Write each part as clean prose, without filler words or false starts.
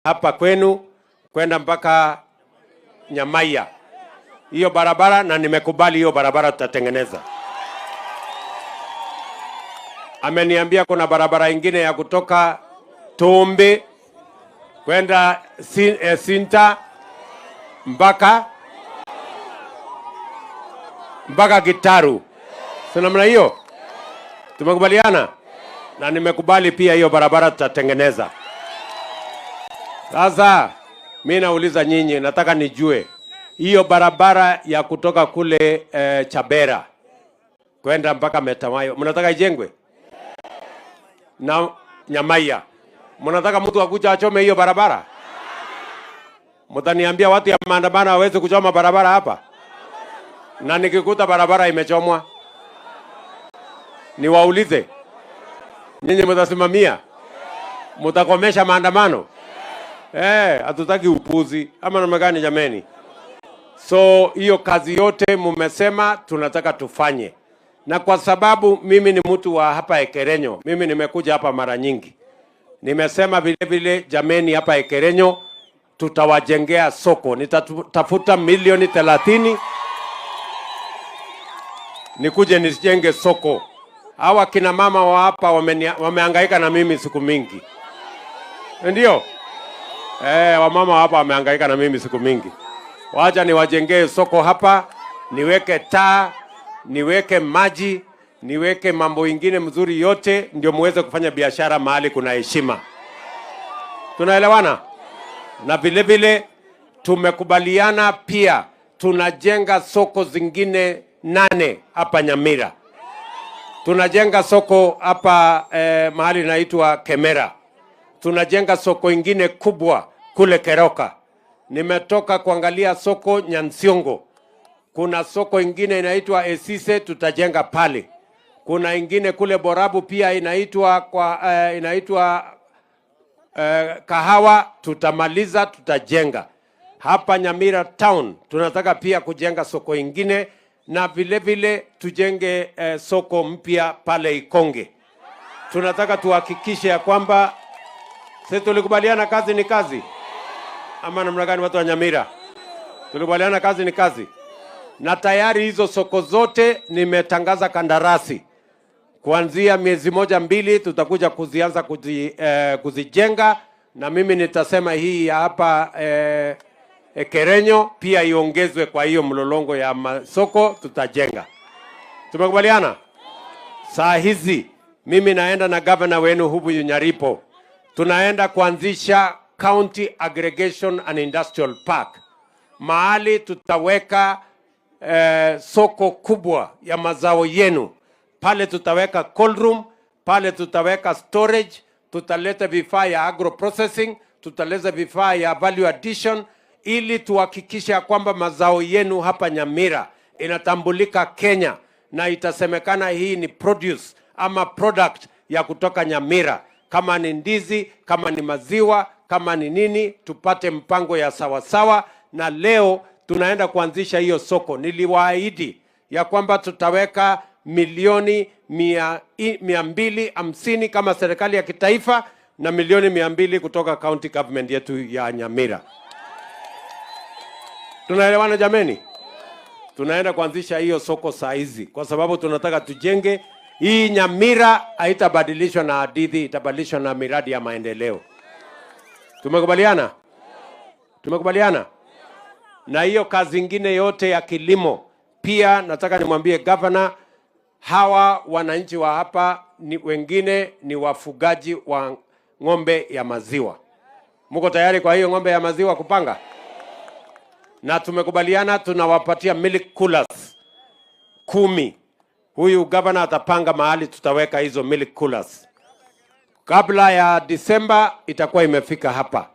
Hapa kwenu kwenda mpaka Nyamaiya, hiyo barabara, na nimekubali hiyo barabara tutatengeneza. Ameniambia kuna barabara ingine ya kutoka Tumbi kwenda Sinta mpaka Gitaru, si namna hiyo? Tumekubaliana na nimekubali pia hiyo barabara tutatengeneza. Sasa mi nauliza nyinyi, nataka nijue hiyo barabara ya kutoka kule Chabera kwenda mpaka Metamayo mnataka ijengwe na Nyamaiya? Mnataka mtu akuja achome hiyo barabara? Mtaniambia watu ya maandamano hawezi kuchoma barabara hapa? Na nikikuta barabara imechomwa, niwaulize nyinyi, mtasimamia? Mtakomesha maandamano? Hatutaki upuzi ama namna gani jameni? So hiyo kazi yote mumesema tunataka tufanye, na kwa sababu mimi ni mtu wa hapa Ekerenyo, mimi nimekuja hapa mara nyingi, nimesema vile vile, jameni, hapa Ekerenyo tutawajengea soko, nitatafuta milioni 30 nikuje nijenge soko. Hawa kina mama wa hapa wamehangaika na mimi siku mingi, ndio wamama hapa wamehangaika na mimi siku mingi. Wacha niwajengee soko hapa, niweke taa, niweke maji, niweke mambo ingine mzuri yote, ndio muweze kufanya biashara mahali kuna heshima. Tunaelewana? Na vile vile tumekubaliana pia tunajenga soko zingine 8 hapa Nyamira. Tunajenga soko hapa mahali inaitwa Kemera. Tunajenga soko ingine kubwa kule Keroka. Nimetoka kuangalia soko Nyansiongo. Kuna soko ingine inaitwa Esise, tutajenga pale. Kuna ingine kule Borabu pia inaitwa kwa inaitwa Kahawa, tutamaliza tutajenga. Hapa Nyamira town tunataka pia kujenga soko ingine, na vile vile tujenge soko mpya pale Ikonge. Tunataka tuhakikishe ya kwamba sisi tulikubaliana kazi ni kazi, ama namna gani watu wa Nyamira? Tulikubaliana kazi ni kazi, na tayari hizo soko zote nimetangaza kandarasi. Kuanzia miezi 1-2 tutakuja kuzianza kuzijenga, na mimi nitasema hii ya hapa Ekerenyo pia iongezwe kwa hiyo mlolongo ya masoko tutajenga. Tumekubaliana? Saa hizi mimi naenda na governor wenu huyu Nyaripo, tunaenda kuanzisha County Aggregation and Industrial Park, mahali tutaweka soko kubwa ya mazao yenu. Pale tutaweka cold room, pale tutaweka storage, tutaleta vifaa ya agro processing, tutaleta vifaa ya value addition, ili tuhakikishe ya kwamba mazao yenu hapa Nyamira inatambulika Kenya, na itasemekana hii ni produce ama product ya kutoka Nyamira. Kama ni ndizi, kama ni maziwa, kama ni nini, tupate mpango ya sawasawa. Na leo tunaenda kuanzisha hiyo soko. Niliwaahidi ya kwamba tutaweka milioni 250 kama serikali ya kitaifa na milioni 200 kutoka county government yetu ya Nyamira. Tunaelewana jameni? Tunaenda kuanzisha hiyo soko saa hizi kwa sababu tunataka tujenge hii Nyamira. Haitabadilishwa na hadithi, itabadilishwa na miradi ya maendeleo. Tumekubaliana? Tumekubaliana? Na hiyo kazi ingine yote ya kilimo pia nataka nimwambie governor, hawa wananchi wa hapa ni wengine ni wafugaji wa ng'ombe ya maziwa. Mko tayari kwa hiyo ng'ombe ya maziwa kupanga? Na tumekubaliana tunawapatia milk coolers 10. Huyu governor atapanga mahali tutaweka hizo milk coolers. Kabla ya Disemba itakuwa imefika hapa.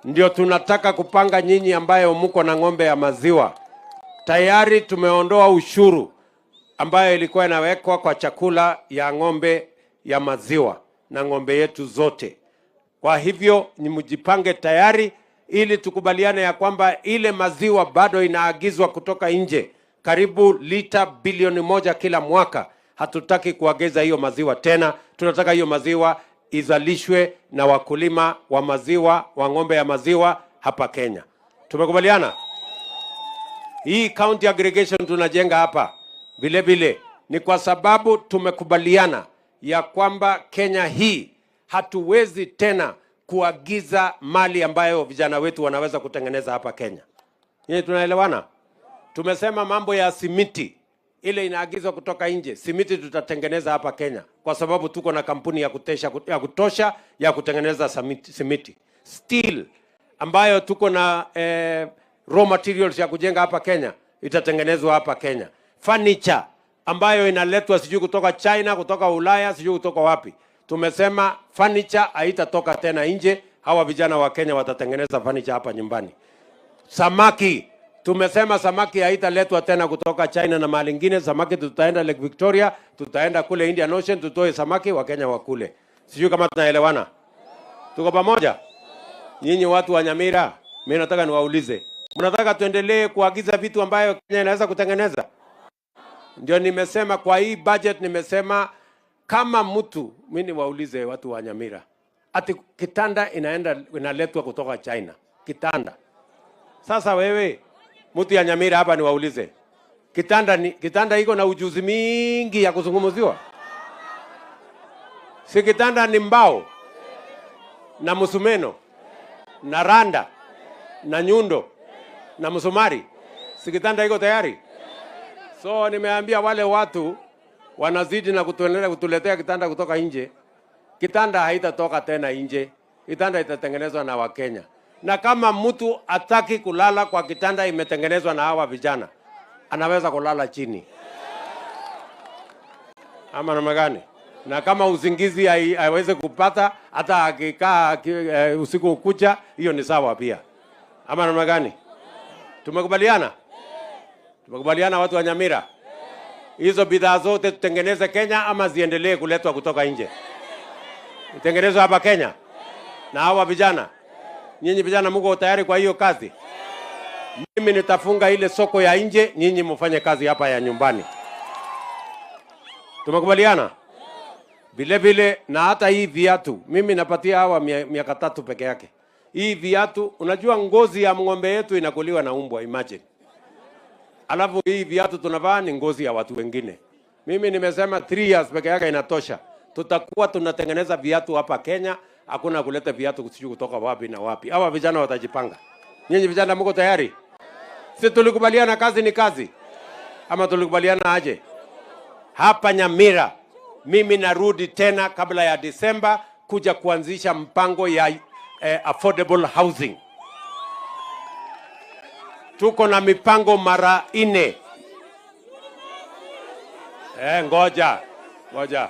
Ndio tunataka kupanga nyinyi ambayo mko na ng'ombe ya maziwa. Tayari tumeondoa ushuru ambayo ilikuwa inawekwa kwa chakula ya ng'ombe ya maziwa na ng'ombe yetu zote. Kwa hivyo ni mjipange tayari ili tukubaliane ya kwamba ile maziwa bado inaagizwa kutoka nje karibu lita bilioni 1 kila mwaka. Hatutaki kuagiza hiyo maziwa tena, tunataka hiyo maziwa izalishwe na wakulima wa maziwa, wa ng'ombe ya maziwa hapa Kenya. Tumekubaliana? Hii county aggregation tunajenga hapa vile vile ni kwa sababu tumekubaliana ya kwamba Kenya hii hatuwezi tena kuagiza mali ambayo vijana wetu wanaweza kutengeneza hapa Kenya. Nyinyi tunaelewana? Tumesema mambo ya simiti ile inaagizwa kutoka nje, simiti tutatengeneza hapa Kenya kwa sababu tuko na kampuni ya kutosha ya kutengeneza simiti. Steel ambayo tuko na raw materials ya kujenga hapa Kenya itatengenezwa hapa Kenya. Furniture ambayo inaletwa sijui kutoka China, kutoka Ulaya, sijui kutoka wapi. Tumesema furniture haitatoka tena nje, hawa vijana wa Kenya watatengeneza furniture hapa nyumbani. Samaki, tumesema samaki haitaletwa tena kutoka China na mahali ingine. Samaki tutaenda Lake Victoria, tutaenda kule Indian Ocean, tutoe samaki wa Kenya wakule. Sijui kama tunaelewana. Tuko pamoja? Nyinyi watu wa Nyamira, mimi nataka niwaulize, mnataka tuendelee kuagiza vitu ambayo Kenya inaweza kutengeneza? Ndio nimesema kwa hii budget, nimesema kama mtu, mimi niwaulize watu wa Nyamira, ati kitanda inaletwa kutoka China, kitanda. Sasa wewe mtu ya Nyamira hapa niwaulize, kitanda iko na ujuzi mingi ya kuzungumziwa? Si kitanda ni mbao na msumeno na randa na nyundo na msumari? Si kitanda iko tayari? So nimeambia wale watu wanazidi na kutuletea kitanda kutoka nje. Kitanda haitatoka tena nje. Kitanda itatengenezwa na Wakenya. Na kama mtu ataki kulala kwa kitanda imetengenezwa na hawa vijana, anaweza kulala chini. Ama namna gani? Na kama usingizi haiwezi kupata, hata akikaa usiku kucha, hiyo ni sawa pia. Ama namna gani? Tumekubaliana? Tumekubaliana watu wa Nyamira? Hizo bidhaa zote tutengeneze Kenya ama ziendelee kuletwa kutoka nje? Itengenezwe hapa Kenya? Na hawa vijana? Nyinyi vijana mko tayari kwa hiyo kazi? Mimi nitafunga ile soko ya nje, nyinyi mfanye kazi hapa ya nyumbani. Tumekubaliana? Vile vile na hata hii viatu, mimi napatia hawa miaka 3 peke yake. Hii viatu, unajua ngozi ya ng'ombe yetu inakuliwa na umbwa, imagine. Alafu hii viatu tunavaa ni ngozi ya watu wengine. Mimi nimesema 3 years peke yake inatosha. Tutakuwa tunatengeneza viatu hapa Kenya, hakuna kuleta viatu sijui kutoka wapi na wapi. Hawa vijana watajipanga. Nyinyi vijana mko tayari? Si tulikubaliana kazi ni kazi? Ama tulikubaliana aje? Hapa Nyamira, mimi narudi tena kabla ya Disemba kuja kuanzisha mpango ya affordable housing. Tuko na mipango mara 4. Ngoja. Ngoja.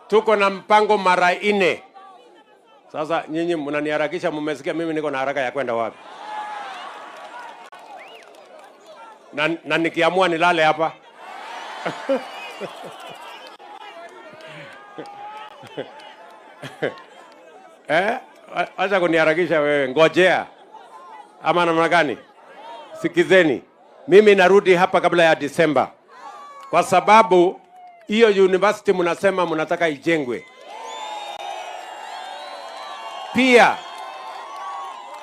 Tuko na mpango mara 4. Sasa nyinyi mnaniharakisha, mmesikia mimi niko na haraka ya kwenda wapi? Na nikiamua nilale hapa. Acha kuniharakisha wewe, ngojea. Ama namna gani? Sikizeni. Mimi narudi hapa kabla ya Disemba. Kwa sababu hiyo university mnasema mnataka ijengwe. Pia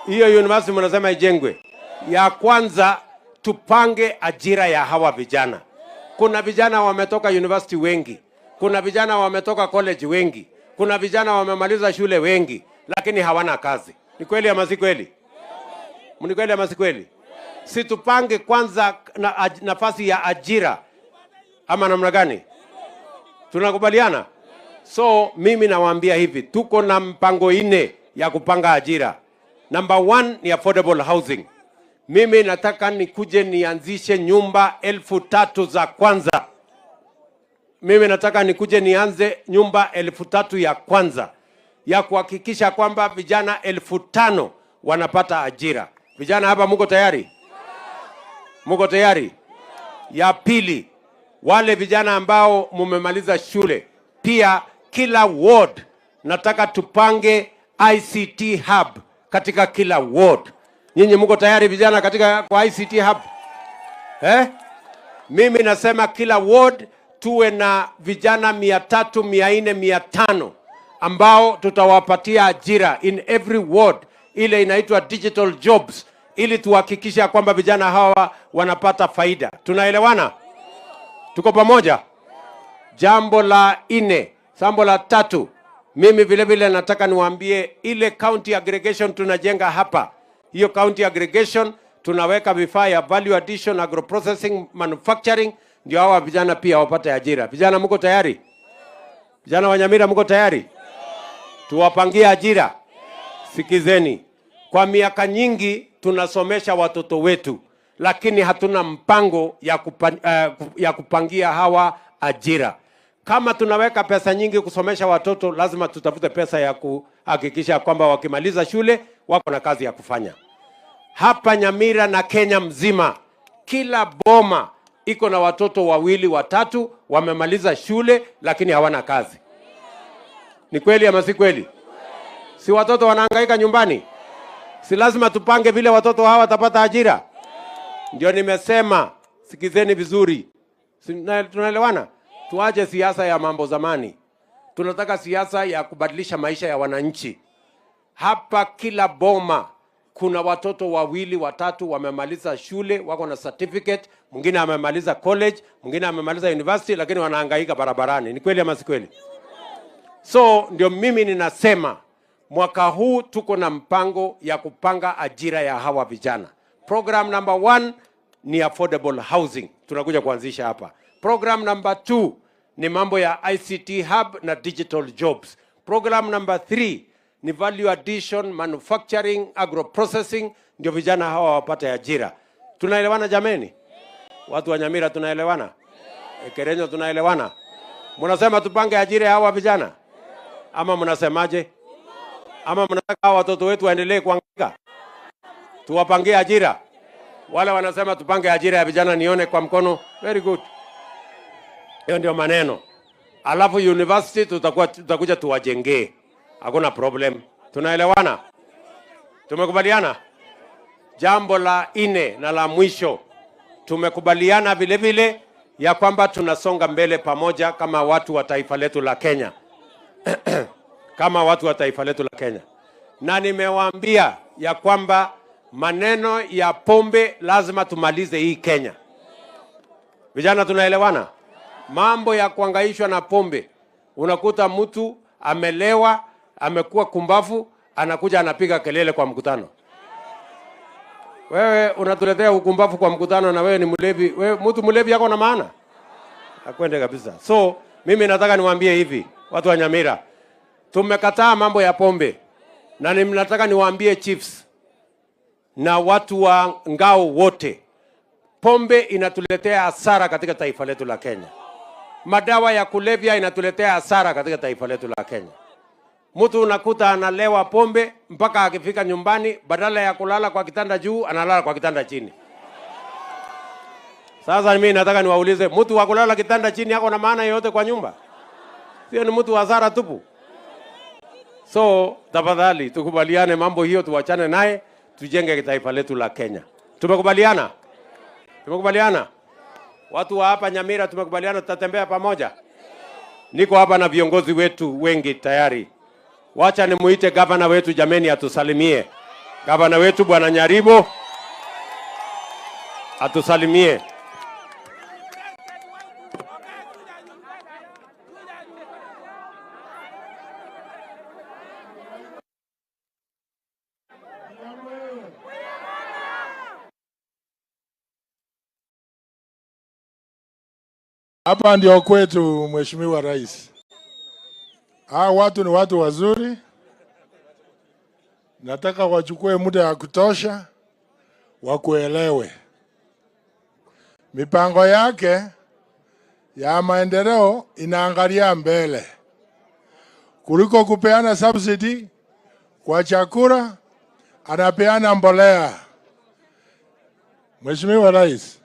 hiyo university mnasema ijengwe. Ya kwanza tupange ajira ya hawa vijana. Kuna vijana wametoka university wengi. Kuna vijana wametoka college wengi. Kuna vijana wamemaliza shule wengi, lakini hawana kazi. Ni kweli ama si kweli? Ni kweli ama si kweli? Si tupange kwanza nafasi ya ajira ama namna gani? Tunakubaliana? So mimi nawaambia hivi, tuko na mpango 4 ya kupanga ajira. Number 1 ni affordable housing. Mimi nataka nikuje nianzishe nyumba 3,000 za kwanza. Mimi nataka nikuje nianze nyumba 3,000 ya kwanza, ya kuhakikisha kwamba vijana 5,000 wanapata ajira. Vijana hapa mko tayari? Mko tayari? Ya pili, wale vijana ambao mumemaliza shule, pia kila ward nataka tupange ICT hub katika kila ward. Nyinyi mko tayari vijana katika kwa ICT hub? Mimi nasema kila ward tuwe na vijana 300, 400, 500 ambao tutawapatia ajira in every ward, ile inaitwa digital jobs, ili tuhakikishe kwamba vijana hawa wanapata faida. Tunaelewana? Tuko pamoja? Jambo la nne, jambo la tatu, mimi vile vile nataka niwaambie ile county aggregation tunajenga hapa. Hiyo county aggregation tunaweka vifaa ya value addition, agroprocessing, manufacturing, ndio hawa vijana pia wapate ajira. Vijana mko tayari? Vijana wa Nyamira mko tayari? Tuwapangie ajira. Sikizeni, kwa miaka nyingi tunasomesha watoto wetu, lakini hatuna mpango ya kupangia hawa ajira. Kama tunaweka pesa nyingi kusomesha watoto, lazima tutafute pesa ya kuhakikisha kwamba wakimaliza shule wako na kazi ya kufanya. Hapa Nyamira na Kenya mzima, kila boma iko na watoto wawili watatu wamemaliza shule lakini hawana kazi. Ni kweli ama si kweli? Si watoto wanahangaika nyumbani? Si lazima tupange vile watoto hawa watapata ajira? Ndio nimesema, sikizeni vizuri. Tunaelewana? Tuache siasa ya mambo zamani. Tunataka siasa ya kubadilisha maisha ya wananchi. Hapa kila boma kuna watoto wawili watatu wamemaliza shule, wako na certificate, mwingine amemaliza college, mwingine amemaliza university, lakini wanahangaika barabarani. Ni kweli ama si kweli? So ndio mimi ninasema mwaka huu tuko na mpango ya kupanga ajira ya hawa vijana. Program number 1 ni affordable housing, tunakuja kuanzisha hapa. Program number 2 ni mambo ya ICT hub na digital jobs. Program number 3 ni value addition, manufacturing, agro-processing, ndio vijana hawa wapate ajira. Tunaelewana jameni? Watu wa Nyamira tunaelewana? Ekerenyo tunaelewana? Mnasema tupange ajira ya hawa vijana? Ama mnasemaje? Ama mnataka hawa watoto wetu waendelee kuhangaika? Tuwapangie ajira. Wale wanasema tupange ajira ya vijana, nione kwa mkono. Very good. Hiyo ndio maneno. Alafu university tutakuja tuwajengee. Hakuna problem. Tunaelewana? Tumekubaliana? Jambo la nne na la mwisho, tumekubaliana vile vile ya kwamba tunasonga mbele pamoja kama watu wa taifa letu la Kenya. Kama watu wa taifa letu la Kenya. Na nimewaambia ya kwamba maneno ya pombe lazima tumalize hii Kenya. Vijana tunaelewana? Mambo ya kuhangaishwa na pombe, unakuta mtu amelewa, amekuwa kumbafu, anakuja anapiga kelele kwa mkutano. Wewe unatuletea ukumbafu kwa mkutano na wewe ni mlevi. Wewe mtu mlevi yako na maana? Akwende kabisa. So mimi nataka niwaambie hivi watu wa Nyamira, tumekataa mambo ya pombe. Na nataka niwaambie chiefs na watu wa ngao wote, pombe inatuletea hasara katika taifa letu la Kenya. Madawa ya kulevya inatuletea hasara katika taifa letu la Kenya. Mtu unakuta analewa pombe mpaka akifika nyumbani, badala ya kulala kwa kitanda juu, analala kwa kitanda chini. Sasa mimi nataka niwaulize, mtu wa kulala kitanda chini yako na maana yoyote kwa nyumba? Sio, ni mtu wa hasara tupu. So tafadhali tukubaliane mambo hiyo, tuachane naye, tujenge taifa letu la Kenya. Tumekubaliana? Tumekubaliana? Watu wa hapa Nyamira tumekubaliana tutatembea pamoja. Niko hapa na viongozi wetu wengi tayari. Wacha nimuite gavana wetu jameni atusalimie. Gavana wetu Bwana Nyaribo atusalimie. Hapa ndio kwetu, Mheshimiwa Rais. Hawa watu ni watu wazuri. Nataka wachukue muda ya kutosha wakuelewe. Mipango yake ya maendeleo inaangalia mbele. Kuliko kupeana subsidy kwa chakula, anapeana mbolea. Mheshimiwa Rais,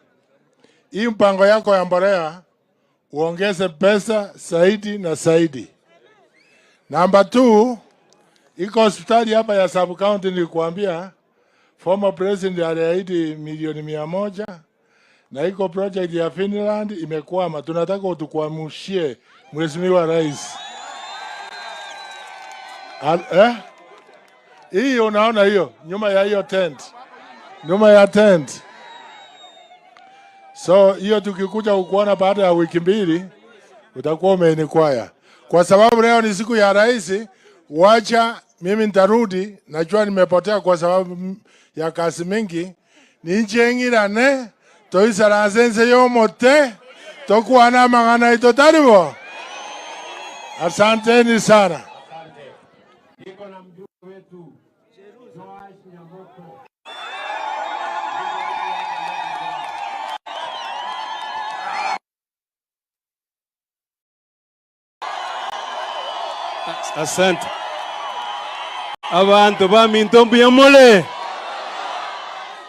hii mpango yako ya mbolea uongeze pesa zaidi na zaidi. Number 2, iko hospitali hapa ya sub county nilikuambia former president aliahidi milioni 100 na iko project ya Finland imekwama. Tunataka utukwamishie Mheshimiwa Rais. Eh? Hii unaona hiyo nyuma ya hiyo tent, nyuma ya tent. So hiyo tukikuja kukuona baada ya wiki 2 utakuwa umenikwaya, kwa sababu leo ni siku ya rais. Wacha mimi nitarudi, najua nimepotea kwa sababu ya kazi mingi. Nincheng'irane toisaranse nse yomote tokwana mang'ana ito taribo. Asanteni sana. Niko na mjumbe wetu Joash Nyamoko. Asante. Abantu baminto mbuyamole.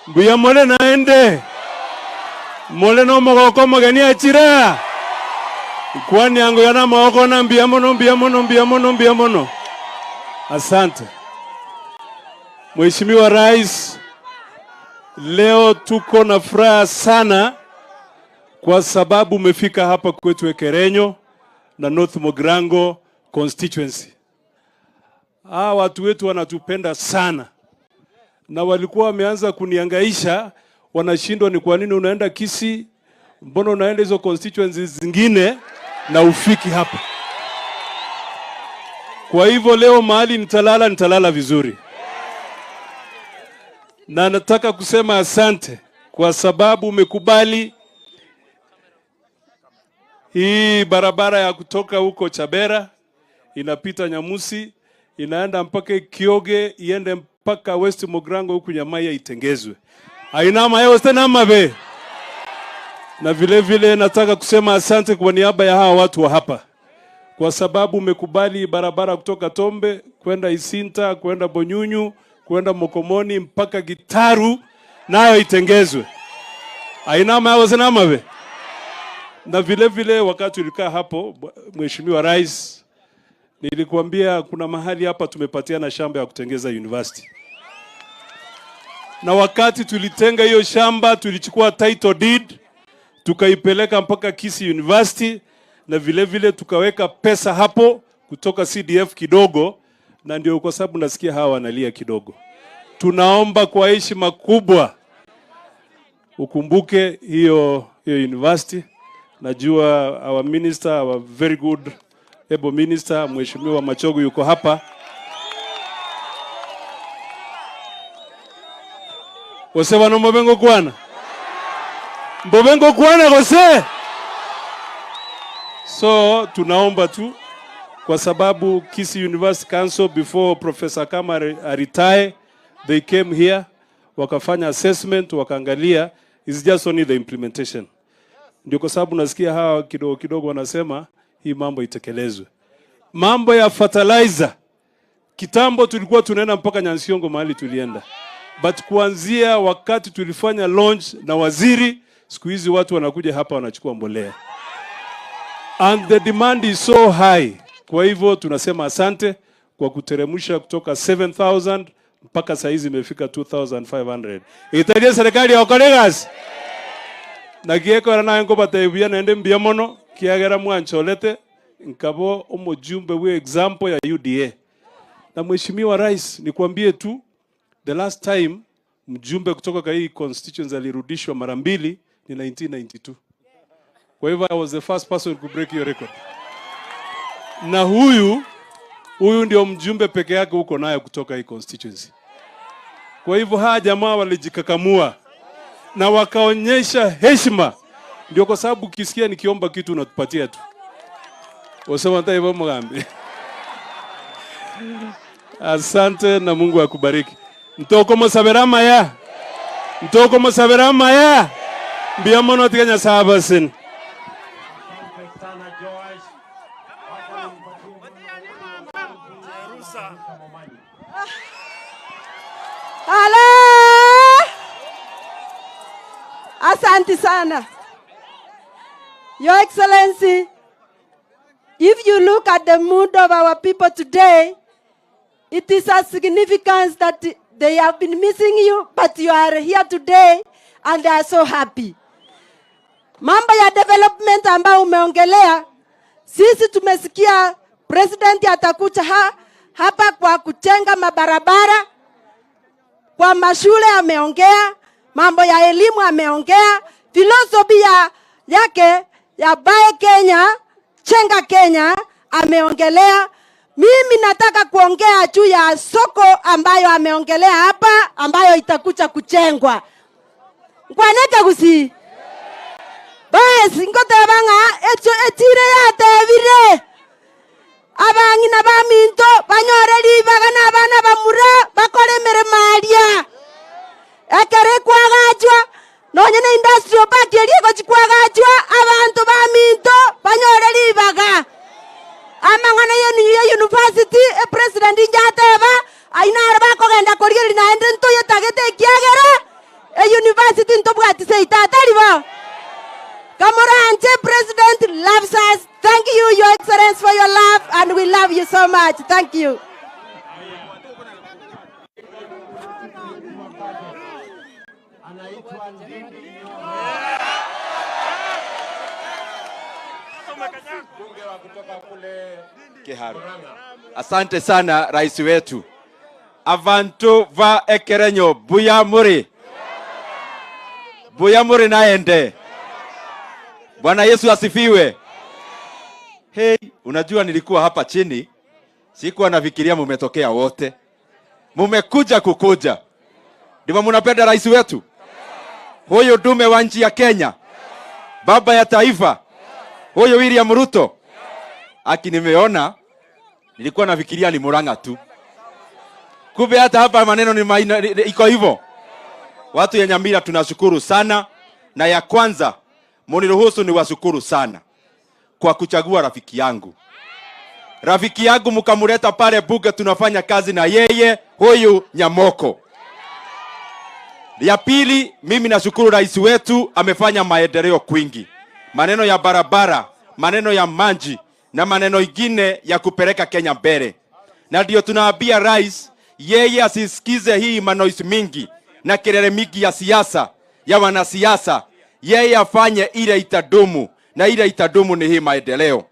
Mbuyamole naende. Mole no mogoko mogeni achira. Kwani yangu yana mogoko na mbiamono mbiamono mbiamono mbiamono. Asante. Mheshimiwa Rais, leo tuko na furaha sana kwa sababu umefika hapa kwetu Ekerenyo na North Mugirango constituency. Hawa watu wetu wanatupenda sana na walikuwa wameanza kuniangaisha, wanashindwa ni kwa nini unaenda Kisii, mbona unaenda hizo constituencies zingine na ufiki hapa. Kwa hivyo leo mahali nitalala, nitalala vizuri. Na nataka kusema asante kwa sababu umekubali hii barabara ya kutoka huko Chabera inapita Nyamusi inaenda mpaka Kioge iende mpaka West Mugirango huku Nyamaiya itengezwe. Ainama yao tena mabe. Na vile vile nataka kusema asante kwa niaba ya hawa watu wa hapa kwa sababu umekubali barabara kutoka Tombe kwenda Isinta, kwenda Bonyunyu, kwenda Mokomoni mpaka Gitaru nayo itengezwe. Ainama yao tena mabe. Na vile vile wakati ulikaa hapo Mheshimiwa Rais, nilikuambia kuna mahali hapa tumepatiana shamba ya kutengeza university. Na wakati tulitenga hiyo shamba tulichukua title deed tukaipeleka mpaka Kisii University na vile vile tukaweka pesa hapo kutoka CDF kidogo, na ndio kwa sababu nasikia hawa wanalia kidogo. Tunaomba kwa heshima kubwa ukumbuke hiyo university. Najua our minister, our very good able minister Mheshimiwa Machogu yuko hapa. Gose bano mbobengo kwana. Mbobengo kwana gose. So tunaomba tu kwa sababu Kisii University Council before Professor Kama retire, they came here wakafanya assessment wakaangalia, it's just only the implementation. Ndio kwa sababu nasikia hawa kidogo kidogo wanasema hii mambo itekelezwe. Mambo ya fertilizer, kitambo tulikuwa tunaenda mpaka Nyansiongo mahali tulienda. But kuanzia wakati tulifanya launch na waziri, siku hizi watu wanakuja hapa wanachukua mbolea. And the demand is so high. Kwa hivyo tunasema asante kwa kuteremsha kutoka 7,000 mpaka saa hizi imefika 2,500. Italia serikali ya Okoregas. Na gieko na ngo batebia nende mbia mono kiagera mwancholete nkabo omujumbe we example ya UDA. Na Mheshimiwa Rais, nikwambie tu the last time mjumbe kutoka kwa hii constituency alirudishwa mara mbili ni 1992. Kwa hivyo I was the first person to break your record. Na huyu ndio mjumbe peke yake huko naye kutoka hii constituency. Kwa hivyo hawa jamaa walijikakamua na wakaonyesha heshima. Ndio kwa sababu ukisikia nikiomba kitu unatupatia tu. Wasema hata hivyo mgambi. Asante na Mungu akubariki. Mtoko musaberama ya. Mtoko musaberama ya. Mbiamono tiganya sabasin. Asante sana Joash. Wacha nimpatie Momanyi. Halo! Asante sana. Your Excellency, if you look at the mood of our people today, it is a significance that they have been missing you, but you are here today and they are so happy. Mambo ya development ambayo umeongelea, sisi tumesikia president atakuja hapa kwa kujenga mabarabara, kwa mashule ameongea, mambo ya elimu ameongea, philosophy yake ya Buy Kenya, Jenga Kenya ameongelea. Mimi nataka kuongea juu ya soko ambayo ameongelea hapa, ambayo itakuja kujengwa. Nkwaneke gusi basi ngoteba ng'a echo etire yatebire abang'ina baminto banyore ribaga na abana bamura bakore emeremo aria ekere kwagachwa nonye na industrial park eria egochi kwagachwa abantu baminto banyore ribaga amang'ana yenu ya university e president njateba ainaro bakogenda korigereria naende ntoyetagete ekiagera e university ntobwatise itatari bo. Kamuranje President loves us. Thank you, Your Excellency, for your love, and we love you so much. Thank you. Kiharu. Asante sana rais wetu. Avantu va ekerenyo buya muri. Buya muri naende. Bwana Yesu asifiwe. Hey, unajua nilikuwa hapa chini, sikuwa nafikiria mumetokea wote. Mumekuja kukuja. Ndivyo munapenda rais wetu? Huyu dume wa nchi ya Kenya, baba ya taifa, huyu William Ruto. Aki nimeona, nilikuwa nafikiria ni Murang'a tu. Kumbe hata hapa maneno ni maina, iko hivyo. Watu ya Nyamira tunashukuru sana, na ya kwanza muniruhusu niwashukuru sana kwa kuchagua rafiki yangu. Rafiki yangu mkamuleta pale bunge, tunafanya kazi na yeye huyu Nyamoko. Ya pili, mimi nashukuru rais wetu amefanya maendeleo kwingi. Maneno ya barabara, maneno ya maji na maneno ingine ya kupeleka Kenya mbele. Na ndio tunaambia rais yeye asisikize hii manoise mingi na kelele mingi ya siasa ya wanasiasa. Yeye afanye ile itadumu, na ile itadumu ni hii maendeleo.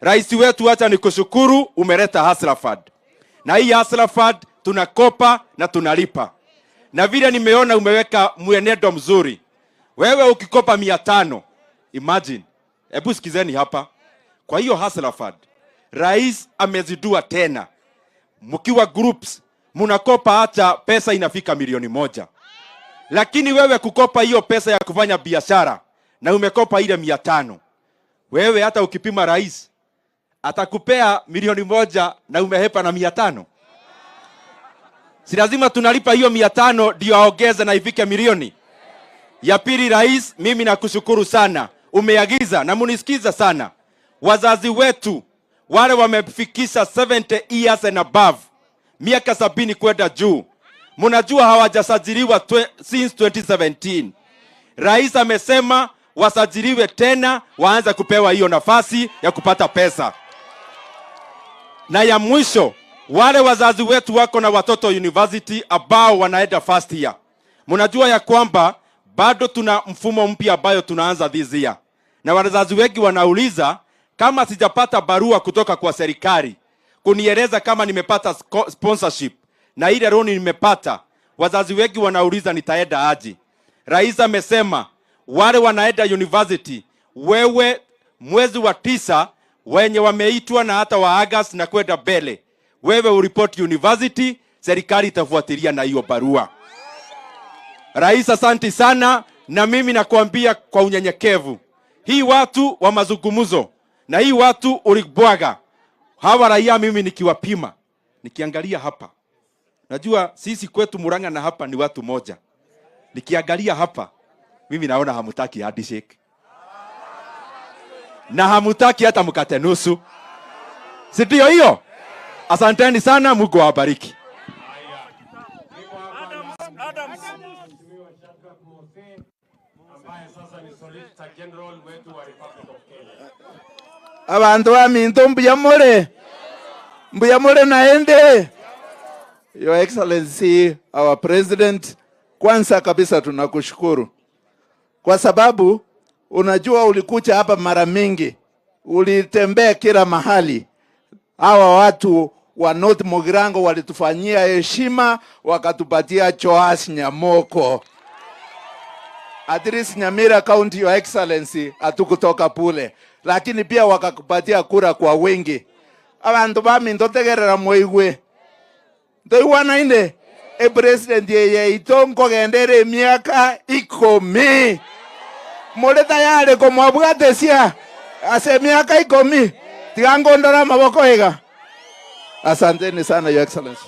Rais wetu, acha nikushukuru, umeleta Hustler Fund. Na hii Hustler Fund tunakopa na tunalipa. Na vile nimeona umeweka mwenendo mzuri. Wewe ukikopa 500, imagine. Hebu sikizeni hapa. Kwa hiyo Hustler Fund, rais amezidua tena. Mkiwa groups, mnakopa hata pesa inafika 1,000,000. Lakini wewe kukopa hiyo pesa ya kufanya biashara na umekopa ile 500. Wewe hata ukipima rais atakupea 1,000,000 na umehepa na 500. Si lazima tunalipa hiyo 500 ndio aongeze na ifike 1,000,000. Ya pili, rais, mimi nakushukuru sana. Umeagiza na munisikiza sana. Wazazi wetu wale wamefikisha 70 years and above, miaka 70 kwenda juu, mnajua hawajasajiliwa since 2017. Rais amesema wasajiliwe tena, waanze kupewa hiyo nafasi ya kupata pesa. Na ya mwisho, wale wazazi wetu wako na watoto university ambao wanaenda first year, mnajua ya kwamba bado tuna mfumo mpya ambayo tunaanza this year. Na wazazi wengi wanauliza kama sijapata barua kutoka kwa serikali kunieleza kama nimepata sponsorship na ile loan nimepata, wazazi wengi wanauliza nitaenda aje. Rais amesema wale wanaenda university, wewe mwezi wa 9 wenye wameitwa na hata wa August na kwenda mbele, wewe uripoti university, serikali itafuatilia na hiyo barua. Rais, asante sana, na mimi nakuambia kwa unyenyekevu, hii watu wa mazungumzo na hii watu ulibwaga hawa raia, mimi nikiwapima nikiangalia hapa, najua sisi kwetu Murang'a na hapa ni watu moja. Nikiangalia hapa mimi naona hamutaki handshake na hamutaki hata mkate nusu, si ndio hiyo? Asanteni sana, Mungu awabariki. Abantu ba minto mbuya mure, mbuya mure naende. Your Excellency, our President, kwanza kabisa tunakushukuru kwa sababu unajua ulikuja hapa mara mingi, ulitembea kila mahali. Hawa watu wa North Mugirango walitufanyia heshima, wakatupatia Joash Nyamoko. At least Nyamira County, Your Excellency, hatukutoka pule, lakini pia wakakupatia kura kwa wingi. Abantu baminto tegerera moigwe ntoigwana inde e president yeye ito nkogendere miaka 10 mole tayari komwabwatesia ase miaka 10 tigangondora maboko ega. Asanteni sana, Your Excellency.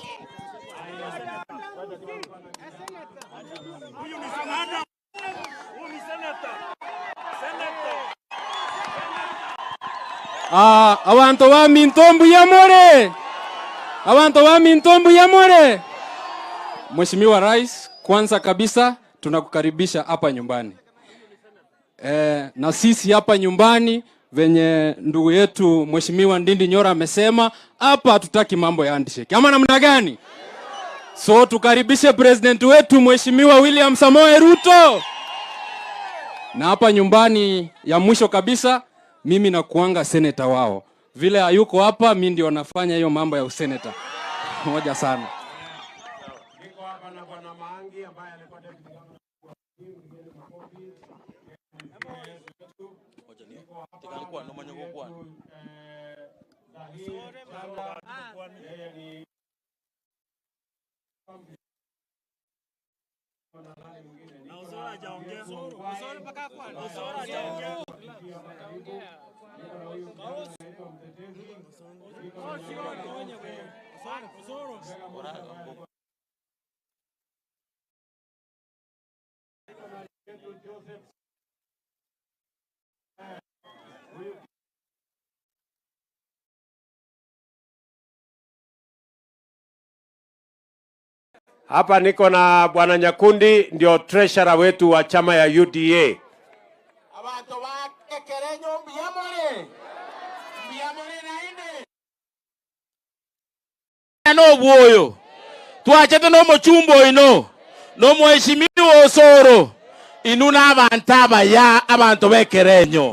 Abantu ba minto mbuyamore. Abantu ba minto mbuyamore. Mheshimiwa Rais, kwanza kabisa tunakukaribisha hapa nyumbani. Na sisi hapa nyumbani venye ndugu yetu Mheshimiwa Ndindi Nyoro amesema, hapa hatutaki mambo ya handshake. Ama namna gani? So tukaribishe president wetu Mheshimiwa William Samoei Ruto. Na hapa nyumbani ya mwisho kabisa, mimi nakuanga senator wao. Vile hayuko hapa, mimi ndio nafanya hiyo mambo ya useneta. Moja sana. Niko hapa na Bwana Maangi ambaye alikuwa deputy governor. Hapa niko na Bwana Nyakundi, ndio treasurer wetu wa chama ya UDA. Abantu bakekerenyo mbiyamore. Mbiyamore na inde. No bwoyo. Twachete no mochumbo ino. No mheshimiwa Osoro. Inuna abantu abaya abantu bekerenyo.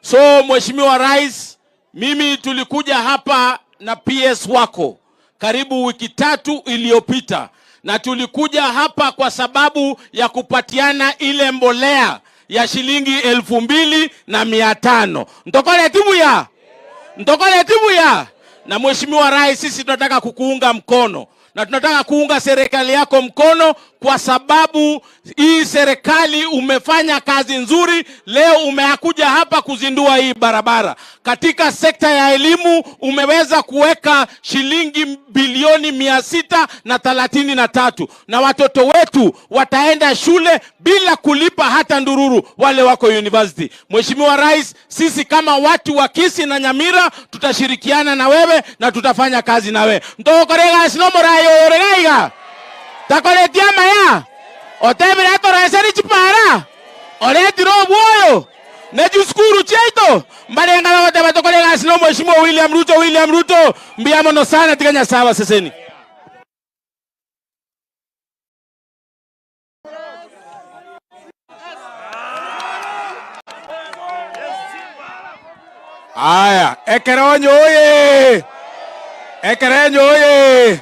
So Mheshimiwa Rais, mimi tulikuja hapa na PS wako karibu wiki 3 iliyopita, na tulikuja hapa kwa sababu ya kupatiana ile mbolea ya shilingi 2500. Ntokole tibuya. Ntokole tibuya. Na Mheshimiwa Rais, sisi tunataka kukuunga mkono na tunataka kuunga serikali yako mkono, kwa sababu hii serikali umefanya kazi nzuri. Leo umekuja hapa kuzindua hii barabara. Katika sekta ya elimu umeweza kuweka shilingi bilioni 633, na watoto wetu wataenda shule bila kulipa hata ndururu, wale wako university. Mheshimiwa Rais, sisi kama watu wa Kisii na Nyamira tutashirikiana na wewe na tutafanya kazi na wewe. Ntokorega sinomora yoregaiga. Takoletia maya. Otebere atoreseri chipara. Oretiro obwoyo. Nejuskuru cheito. Mbalenga wote batokorega sino Mheshimiwa William Ruto, William Ruto. Mbiamono sana tiganya sawa seseni. Aya, ekeronyo oye. Ekerenyo oye.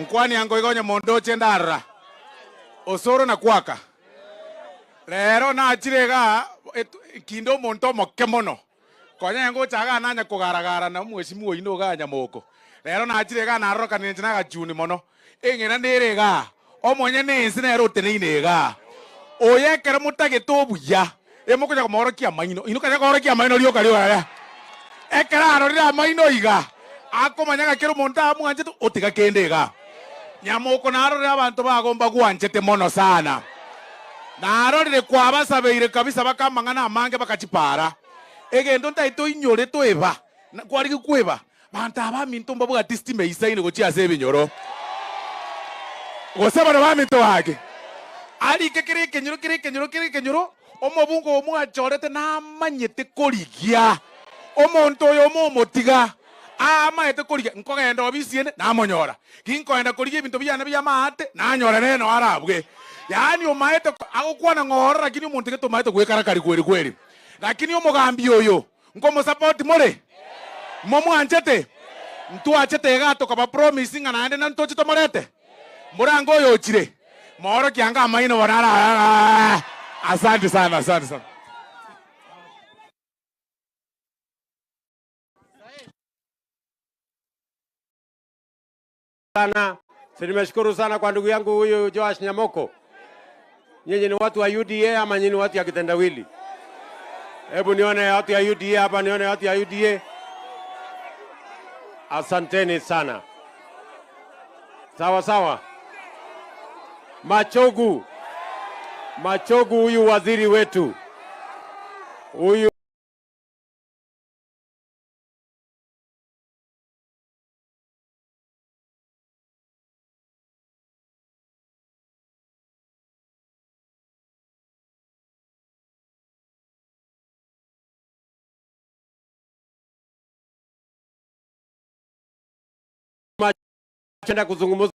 Mkwani ango igonye mondoche ndara. Osoro na kwaka. Lero na chirega kindo monto mokemono. Konya ngo chaga nanya kugaragara na mheshimiwa ino ga Nyamoko. Lero na chirega na roka ni chinaga juni mono. Engena nderega. Omonye nensi nero uteneine. Oye kero mutagete obuya. Emokonya komorokia maino. Ino kanya korokia maino rioka rioka. Ekera arorira maino iga. Akomanyaga kero monto amwanchete otiga kende iga. Nyamoko narorire abantu bagomba gwanchete mono sana. Narorire kwabasabeire kabisa bakamang'ana amange bakachipara. Egento ntaito inyore toeba. Kwari kweba. Bantu abaminto mbabwati stima isaine gochia ase ebinyoro. Gose bano baminto bake. Arike kere kenyoro kere kenyoro kere kenyoro omobungo omwachorete namanyete korigia. Omonto oyo omomotiga. Amaete korigia nkogenda obisiene namonyora. Ginkoenda korigia ebinto biane biamaate nanyora neno arabwe. Yaani omaete agokwana ng'oro lakini omonto gete omaete gwekarakari kweri kweri. Lakini omogambi oyo nkomo support more. Momwanchete. Ntwachete iga tukaba promise ng'a naende na ntoche tomorete. Murango oyo ochire. Maoro kianga maino bonara. Asante sana, asante sana. Sana. Si nimeshukuru sana kwa ndugu yangu huyu Joash Nyamoko. Nyinyi ni watu wa UDA ama nyinyi ni watu ya kitendawili? Hebu nione watu ya UDA hapa, nione watu ya UDA. Asanteni sana. Sawa sawa. Machogu. Machogu huyu waziri wetu. Huyu enda kuzungumza.